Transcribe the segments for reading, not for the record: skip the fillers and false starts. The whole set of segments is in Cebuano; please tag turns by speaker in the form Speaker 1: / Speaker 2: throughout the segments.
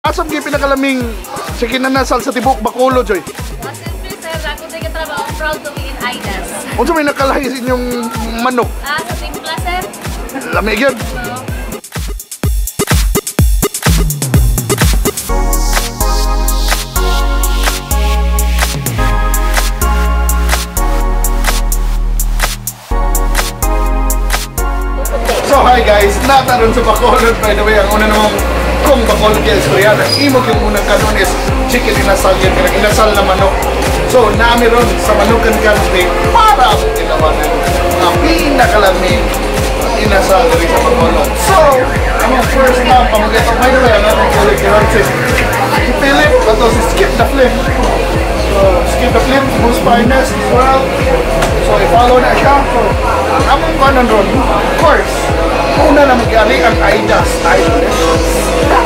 Speaker 1: Asam gyud pinakalaming chicken inasal sa tibok Bacolod, Joy?
Speaker 2: Siyempre, sir, ako sa trabaho, proud to be in Aidas.
Speaker 1: Unsa may nakalahi sa inyong manok?
Speaker 2: Sa timpla, sir.
Speaker 1: Lami gyud. So hi guys, nataron sa Bacolod. By the way, ang una namang kung Bacolod kaya istorya, ang imo yung unang kanon is chicken inasal yun, kanang inasal na manok. So nami ron sa Manukan Country para ang tinawanan mga pinakalaming inasal diri sa Bacolod. So, ang first time pamagito, by the way, ang akong colleague karon si Philip, ato si Skip the Flip. So, Skip the Flip, most finest as well. So, i-follow na siya. So, ang among kanon ron, of course, una na mag-ari ang Aidas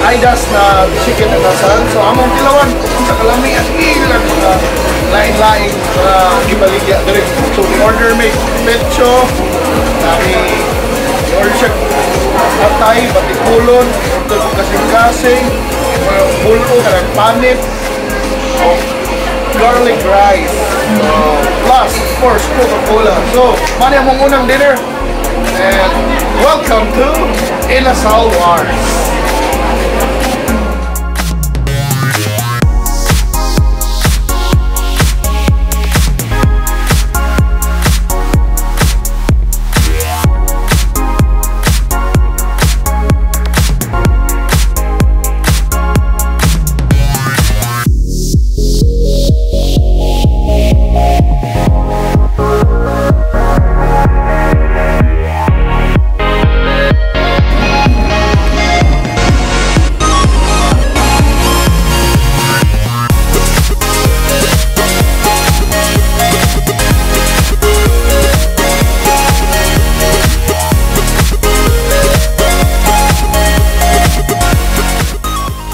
Speaker 1: Aidas na chicken inasal. So, among tilawan kung sa kalami ang ilang mga lain-laing mga gibaligya diri. So, we order may pecho, nami order siya atay, batikulon, order ko kasing-kasing, bulo, kanang panit, o garlic rice, plus, of course, Coca-Cola. So, mani among unang dinner. And welcome to Inasal Wars.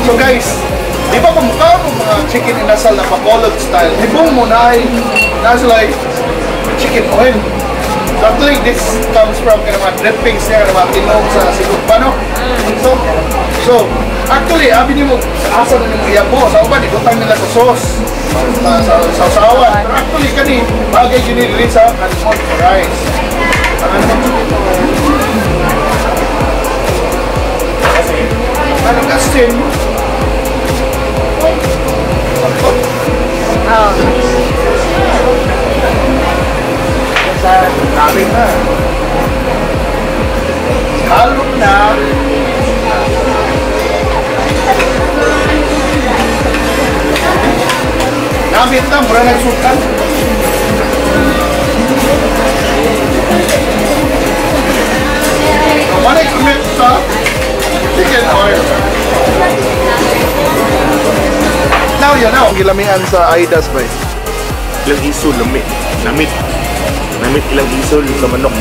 Speaker 1: So guys, di ba kumukha mo mga chicken inasal na Bacolod style? Hibong mo na ay nasa like chicken oil. So actually, this comes from kanang mga drippings niya, kanang mga tinog sa Cebu, no? So actually, abi nimo asa na nimo iyabo. Sa uban, ibutang nila sa sauce, sa sausawan. Pero actually, kani bagay yun nila sa kanon rice. Anong asin?
Speaker 2: Oh.
Speaker 1: Dami na. Halo na. Namit na, mura nagsukan. Manay kumit sa chicken oil. Now yun now. Gilamian sa Aidas ba?
Speaker 3: Ilang isol, lamit. Namit. Namit ilang isol sa manok.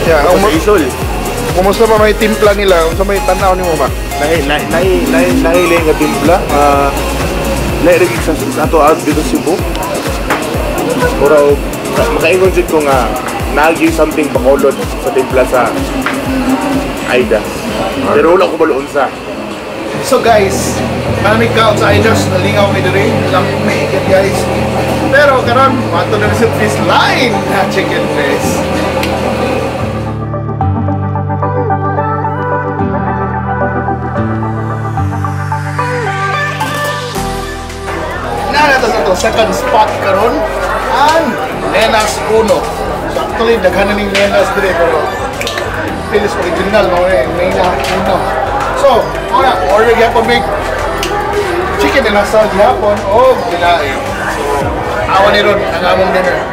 Speaker 1: Yeah,
Speaker 3: sa isol.
Speaker 1: Kumusta pa may timpla nila? Unsa may tan-aw nimo ba?
Speaker 3: Nahi nga timpla. Lahi ra gid sa ato out dito Cebu. Pero makaingon jud ko nga naagi something Bacolod sa timpla sa Aidas. Pero wala ko balo unsa.
Speaker 1: So guys, maraming count sa Aidas, nalingaw mi diri, lami guys. Pero karon, mato na sa fish line na chicken fish. Nana sa to second spot karon ang Nenas Uno. So actually daghan na ning Nenas diri pero pilis original mao ni Nena Uno. So, una, order gyapon mig chicken inasal gyapon o ginae. So, awa ni ron ang among dinner.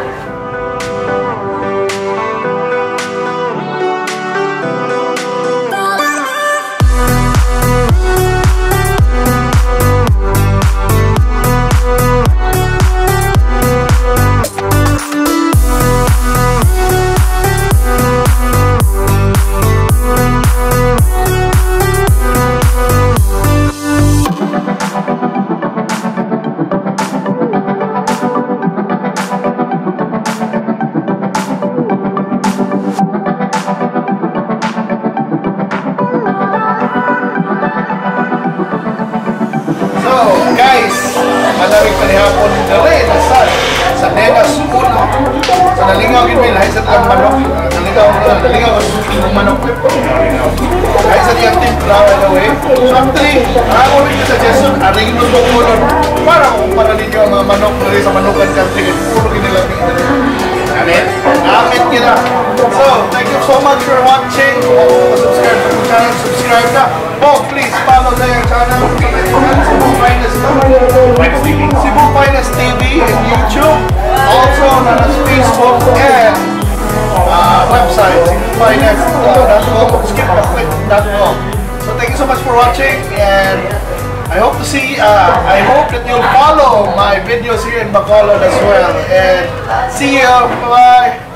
Speaker 1: guys, malamig pa nihapon diri na sa Nenas Uno. So, nalingaw gid may lahi sa ilang manok. Nalingaw nalingaw ko sa manok. Lahi sa iyang timpla, by the way. So, actually, ang ako rin yung suggestion, aring mo Bacolod para kumpara ninyo ang mga manok diri sa Manukan Country. Puro ginila.
Speaker 3: Amen.
Speaker 1: Gamit nila. So, thank you so much for watching. Kung subscribe sa akong channel, subscribe na. Oh, please follow na yung channel. Cebu Finest, no?
Speaker 3: Finest TV.
Speaker 1: Cebu Finest TV in YouTube. Also, na sa Facebook and website, cebufinest.com, skip.com. So, thank you so much for watching and I hope that you'll follow my videos here in Bacolod as well. And see you. Bye-bye.